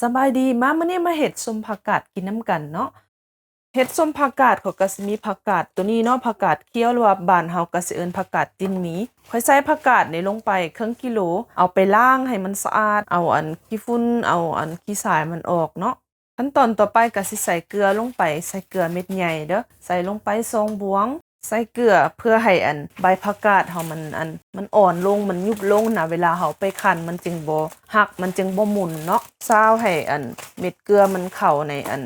ສະບາຍດີ ມາມື້ນີ້ມາເຮັດສົ້ມຜັກກາດກິນນຳກັນເນາະ. ເຮັດສົ້ມຜັກກາດ ຂ້ອຍກໍຊິມີຜັກກາດໂຕນີ້ເນາະ ຜັກກາດຂຽວ ຫຼືວ່າບ້ານເຮົາກໍຊິເອີ້ນຜັກກາດຕີນໝີ. ຂ້ອຍໃສ່ຜັກກາດນີ້ລົງໄປເຄິ່ງກິໂລ ເອົາໄປລ້າງໃຫ້ມັນສະອາດ ເອົາອັນຂີ້ຝຸ່ນ ເອົາອັນຂີ້ຊາຍມັນອອກເນາະ. ຂັ້ນຕອນຕໍ່ໄປກໍຊິໃສ່ເກືອລົງໄປ ໃສ່ເກືອເມັດໃຫຍ່ເດີ້ ໃສ່ລົງໄປສອງບ່ວງ. ໃສ່ເກືອເພື່ອໃຫ້ອັນໃບຜັກກາດເຮົາມັນອັນ ມັນອ່ອນລົງ ມັນຍຸບລົງນະ ເວລາເຮົາໄປຄັ້ນມັນຈຶ່ງບໍ່ຫັກ ມັນຈຶ່ງບໍ່ໝຸ່ນເນາະ. ຊາວໃຫ້ອັນເມັດເກືອມັນເຂົ້າໃນອັນ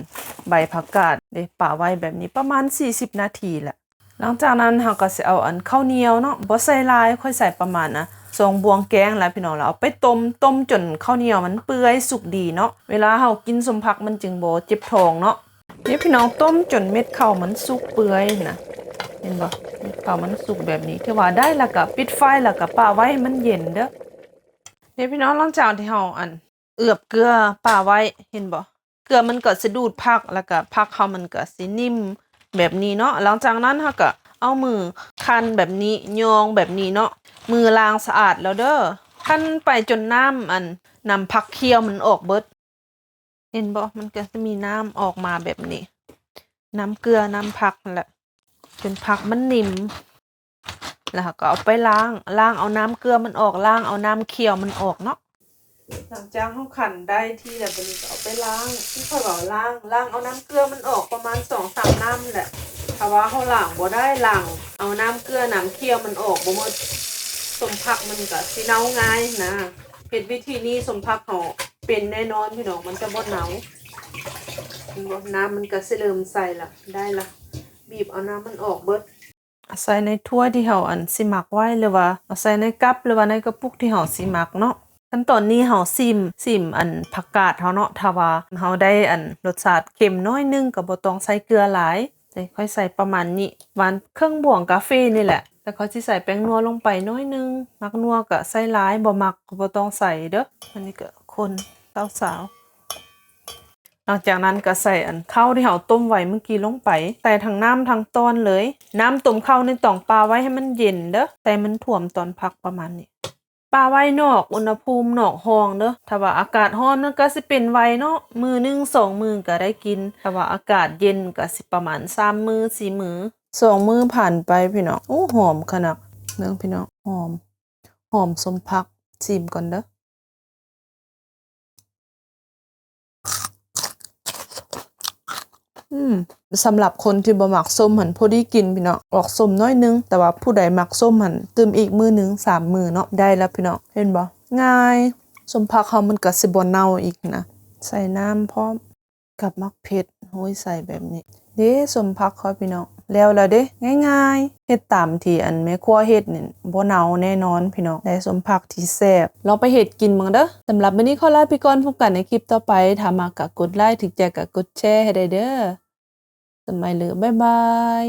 ໃບຜັກກາດເດ້ ປະໄວ້ແບບນີ້ປະມານສີ່ສິບນາທີລະ. ຫຼັງຈາກນັ້ນເຮົາກໍຊິເອົາອັນເຂົ້າໜຽວເນາະ ບໍ່ໃສ່ຫຼາຍ ຂ້ອຍໃສ່ປະມານ ອະ ສອງບ່ວງແກງລະພີ່ນ້ອງ ລະເອົາໄປຕົ້ມ ຕົ້ມຈົນເຂົ້າໜຽວມັນເປື່ອຍສຸກດີເນາະ ເວລາເຮົາກິນສົ້ມຜັກມັນຈຶ່ງບໍ່ເຈັບທ້ອງເນາະ. ນີ້ພີ່ນ້ອງ ຕົ້ມຈົນເມັດເຂົ້າມັນສຸກເປື່ອຍນະ ເຫັນບໍ່ ເມັດເຂົ້າມັນສຸກແບບນີ້ ຖືວ່າໄດ້ລະ ກະປິດໄຟ ລະກະປະໄວ້ໃຫ້ມັນເຢັນເດີ້. ນີ້ພີ່ນ້ອງ ຫຼັງຈາກທີ່ເຮົາອັນເອືອບເກືອປະໄວ້ ເຫັນບໍ່ ເກືອມັນກໍຊິດູດຜັກ ລະກະຜັກເຮົາມັນກໍຊິໜິ່ມແບບນີ້ເນາະ. ຫຼັງຈາກນັ້ນເຮົາກໍເອົາມືຄັ້ນແບບນີ້ ຍ່ອງແບບນີ້ເນາະ ມືລ້າງສະອາດແລ້ວເດີ້. ຄັ້ນໄປຈົນນ້ຳອັນ ນ້ຳຜັກຂຽວມັນອອກເບິດ. ເຫັນບໍ່ ມັນກໍຊິມີນ້ຳອອກມາແບບນີ້ ນ້ຳເກືອ ນ້ຳຜັກຫັ້ນແຫຼະ ຈົນຜັກມັນໜິ່ມ ແລ້ວເຮົາກໍເອົາໄປລ້າງ ລ້າງເອົານ້ຳເກືອມັນອອກ ລ້າງເອົານ້ຳຂຽວມັນອອກເນາະ. ຫຼັງຈາກເຮົາຄັ້ນໄດ້ທີ່ແລ້ວ ບາດນີ້ກໍເອົາໄປລ້າງ ຄືຂ້ອຍເວົ້າລ້າງ ລ້າງເອົານ້ຳເກືອມັນອອກປະມານສອງສາມນ້ຳແຫຼະ. ຖ້າວ່າເຮົາລ້າງບໍ່ໄດ້ ລ້າງເອົານ້ຳເກືອນ້ຳຂຽວມັນອອກບໍ່ໝົດ ສົ້ມຜັກມັນກໍຊິເນົ່າງ່າຍນະ. ເຮັດວິທີນີ້ ສົ້ມຜັກເຮົາເປັນແນ່ນອນພີ່ນ້ອງ ມັນຈະບໍ່ເນົ່າ. ເຫັນບໍ່ ນ້ຳມັນກໍຊິເລີ່ມໃສລະ ໄດ້ລະ ບີບເອົານ້ຳມັນອອກເບິດ. ເອົາໃສ່ໃນຖ້ວຍທີ່ເຮົາອັນຊິໝັກໄວ້ ຫຼືວ່າເອົາໃສ່ໃນກັບ ຫຼືວ່າໃນກະປຸກທີ່ເຮົາຊິໝັກເນາະ. ຂັ້ນຕອນນີ້ເຮົາຊີມ ຊີມອັນຜັກກາດເຮົາເນາະ ຖ້າວ່າເຮົາໄດ້ອັນລົດຊາດເຄັມໜ້ອຍໜຶ່ງກໍບໍ່ຕ້ອງໃສ່ເກືອຫຼາຍ. ຂ້ອຍໃສ່ປະມານນີ້ ປະມານເຄິ່ງບ່ວງກາເຟນີ້ແຫຼະ. ແລ້ວຂ້ອຍຊິໃສ່ແປ້ງນົວລົງໄປໜ້ອຍໜຶ່ງ ມັກນົວກໍໃສ່ຫຼາຍ ບໍ່ມັກກໍບໍ່ຕ້ອງໃສ່ເດີ້. ອັນນີ້ກໍຄົນຊາວໆ. ຫຼັງຈາກນັ້ນກໍໃສ່ອັນເຂົ້າທີ່ເຮົາຕົ້ມໄວ້ມື້ກີ້ລົງໄປ ໃສ່ທັງນ້ຳທັງຕອນເລີຍ. ນ້ຳຕົ້ມເຂົ້ານີ້ຕ້ອງປະໄວ້ໃຫ້ມັນເຢັນເດີ້ ໃສ່ມັນຖ້ວມຕອນຜັກປະມານນີ້. ປະໄວ້ນອກອຸນຫະພູມນອກຫ້ອງເດີ້. ຖ້າວ່າອາກາດຮ້ອນມັນກໍຊິເປັນໄວເນາະ ມື້ໜຶ່ງສອງມື້ກໍໄດ້ກິນ. ຖ້າວ່າອາກາດເຢັນກໍຊິປະມານສາມມື້ສີ່ມື້. ສອງມື້ຜ່ານໄປພີ່ນ້ອງ ໂອ້ ຫອມຂະໜາດ ເບິ່ງພີ່ນ້ອງ ຫອມ ຫອມສົ້ມຜັກ. ຊີມກ່ອນເດີ້. ອືມ ສຳລັບຄົນທີ່ບໍ່ມັກສົ້ມຫັ້ນ ພໍດີກິນພີ່ນ້ອງ ອອກສົ້ມໜ້ອຍໜຶ່ງ. ແຕ່ວ່າຜູ້ໃດມັກສົ້ມຫັ້ນ ຕື່ມອີກມື້ໜຶ່ງສາມມື້ເນາະ ໄດ້ລະພີ່ນ້ອງ. ເຫັນບໍ່ ງ່າຍ ສົ້ມຜັກເຮົາມັນກໍຊິບໍ່ເນົ່າອີກນະ. ໃສ່ນ້ຳພ້ອມ ກັບໝາກເຜັດ ໂຮຍໃສ່ແບບນີ້ເດ້. ສົ້ມຜັກຂ້ອຍພີ່ນ້ອງ ແລ້ວລະເດ້ ງ່າຍໆ ເຮັດຕາມທີ່ອັນແມ່ຄົວເຮັດນີ້ ບໍ່ເນົ່າແນ່ນອນພີ່ນ້ອງ ໄດ້ສົ້ມຜັກທີ່ແຊບ. ລອງໄປເຮັດກິນເບິ່ງເດີ້. ສຳລັບມື້ນີ້ຂໍລາໄປກ່ອນ ພົບກັນໃນຄລິບຕໍ່ໄປ. ຖ້າມັກກໍກົດໄລ ຖືກໃຈກໍກົດແຊໃຫ້ໄດ້ເດີ້. ສະບາຍດີ ບາຍບາຍ.